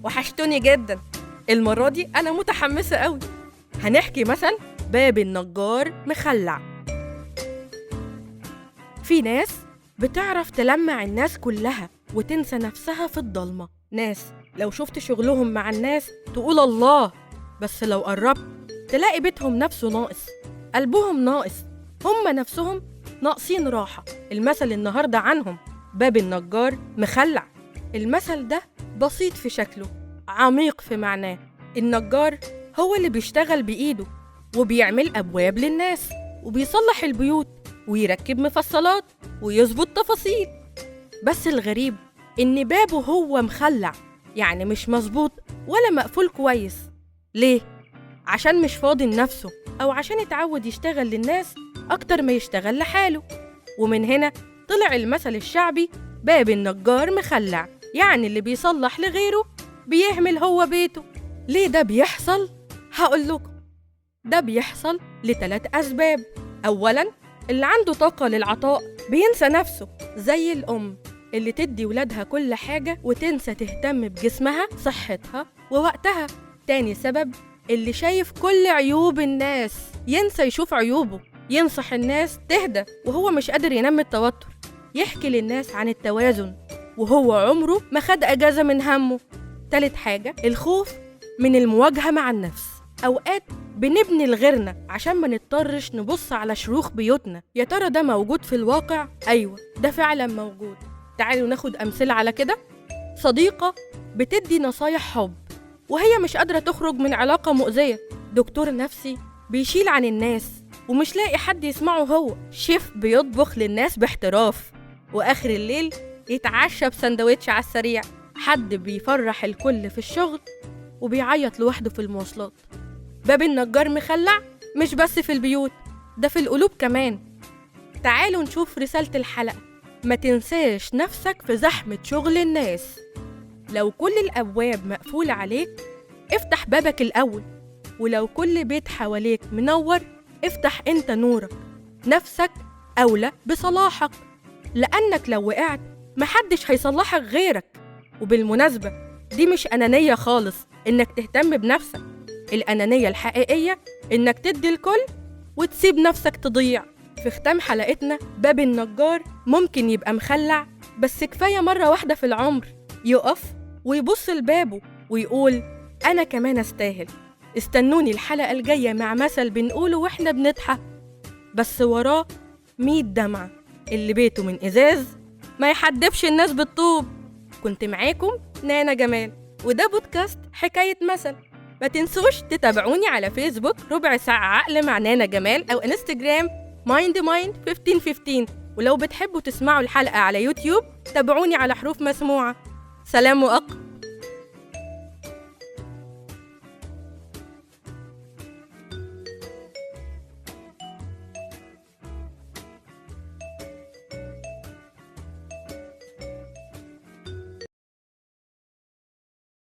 وحشتوني جدا. المرة دي أنا متحمسة قوي. هنحكي مثل باب النجار مخلع. في ناس بتعرف تلمع الناس كلها وتنسى نفسها في الضلمة. ناس لو شفت شغلهم مع الناس تقول الله، بس لو قربت تلاقي بيتهم نفسه ناقص، قلبهم ناقص، هم نفسهم ناقصين راحة. المثل النهاردة عنهم باب النجار مخلع. المثل ده بسيط في شكله، عميق في معناه. النجار هو اللي بيشتغل بإيده وبيعمل أبواب للناس وبيصلح البيوت ويركب مفصلات ويظبط تفاصيل. بس الغريب إن بابه هو مخلع، يعني مش مظبوط ولا مقفول كويس. ليه؟ عشان مش فاضي لنفسه، أو عشان اتعود يشتغل للناس أكتر ما يشتغل لحاله. ومن هنا طلع المثل الشعبي باب النجار مخلع، يعني اللي بيصلح لغيره بيهمل هو بيته. ليه ده بيحصل؟ هقول لكم. ده بيحصل لثلاث أسباب. أولاً، اللي عنده طاقة للعطاء بينسى نفسه، زي الأم اللي تدي ولادها كل حاجة وتنسى تهتم بجسمها، صحتها، ووقتها. تاني سبب، اللي شايف كل عيوب الناس ينسى يشوف عيوبه، ينصح الناس تهدى وهو مش قادر ينمي التوتر، يحكي للناس عن التوازن وهو عمره ما خد أجازة من همه. تالت حاجة، الخوف من المواجهة مع النفس. أوقات بنبني لغيرنا عشان ما نضطرش نبص على شروخ بيوتنا. يا ترى ده موجود في الواقع؟ أيوة، ده فعلا موجود. تعالوا ناخد أمثلة على كده. صديقة بتدي نصايح حب وهي مش قادرة تخرج من علاقة مؤذية. دكتور نفسي بيشيل عن الناس ومش لاقي حد يسمعه هو. شيف بيطبخ للناس باحتراف وآخر الليل يتعشى بسندوتش على السريع. حد بيفرح الكل في الشغل وبيعيط لوحده في المواصلات. باب النجار مخلع مش بس في البيوت، ده في القلوب كمان. تعالوا نشوف رسالة الحلقة. ما تنساش نفسك في زحمة شغل الناس. لو كل الأبواب مقفولة عليك افتح بابك الأول، ولو كل بيت حواليك منور افتح انت نورك. نفسك أولى بصلاحك، لأنك لو وقعت محدش هيصلحك غيرك. وبالمناسبة دي مش أنانية خالص إنك تهتم بنفسك. الأنانية الحقيقية إنك تدي الكل وتسيب نفسك تضيع. في ختام حلقتنا، باب النجار ممكن يبقى مخلع، بس كفاية مرة واحدة في العمر يقف ويبص لبابه ويقول أنا كمان أستاهل. استنوني الحلقة الجاية مع مثل بنقوله وإحنا بنضحك بس وراه 100 دمعة. اللي بيته من إزاز ما يحدفش الناس بالطوب. كنت معاكم نانا جمال، وده بودكاست حكاية مثل. ما تنسوش تتابعوني على فيسبوك ربع ساعة عقل مع نانا جمال، أو انستجرام mind mind 1515. ولو بتحبوا تسمعوا الحلقة على يوتيوب تابعوني على حروف مسموعة. سلام وأق.